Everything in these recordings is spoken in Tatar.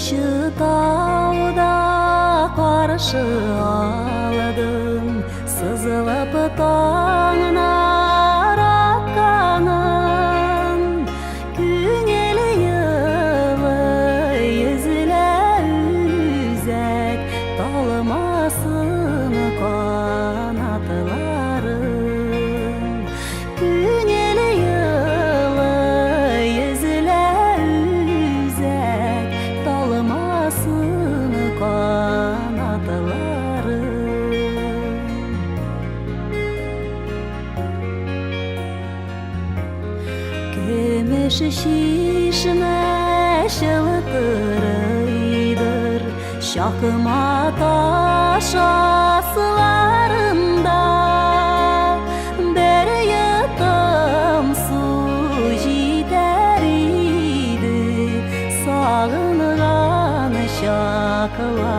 Ачы тауда каршы алдым, сызылып таңнар атканын. Күңел елый, өзелә үзәк, талмасын канатларым. Күңел елый, өзелә үзәк, талмасын канатларым. Көмеш чишмә чылтырыйдыр Чакма таш асларында. Бер йотым су җитәр иде Сагынган чакларымда.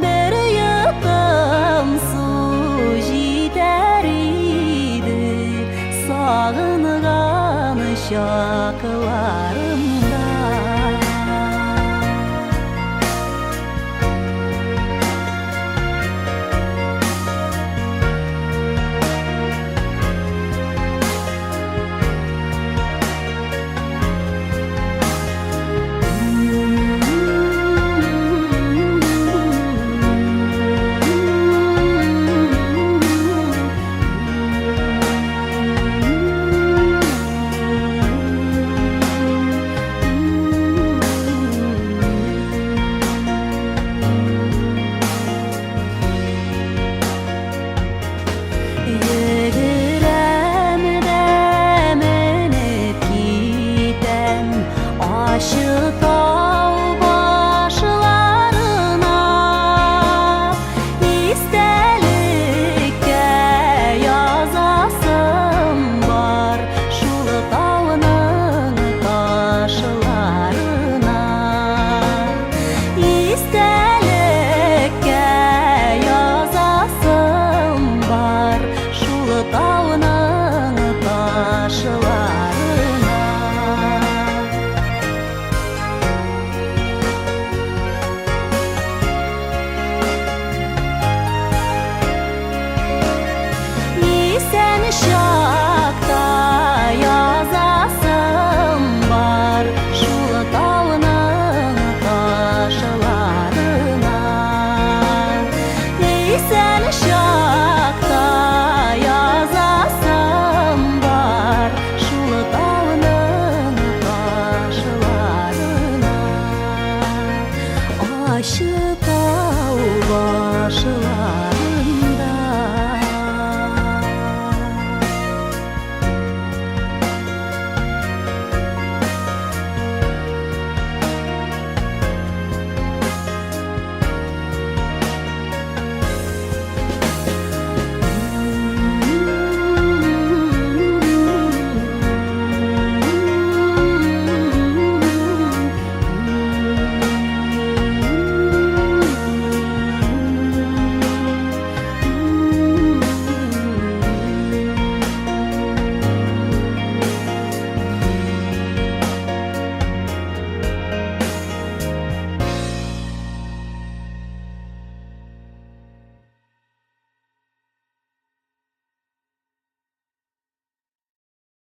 Бер йотым су җитәр иде Сагынган чакларымда. Йөгерәм дә менеп китәм Ачы тау башларына. Истәлеккә язасым бар Шул тауның ташларына. Истәлеккә язасым бар Шул тауның ташларына. Исән чакта язасым бар Шул тауның ташларына. Исән чакта язасым бар Шул тауның ташларына. Ачы тау башларына.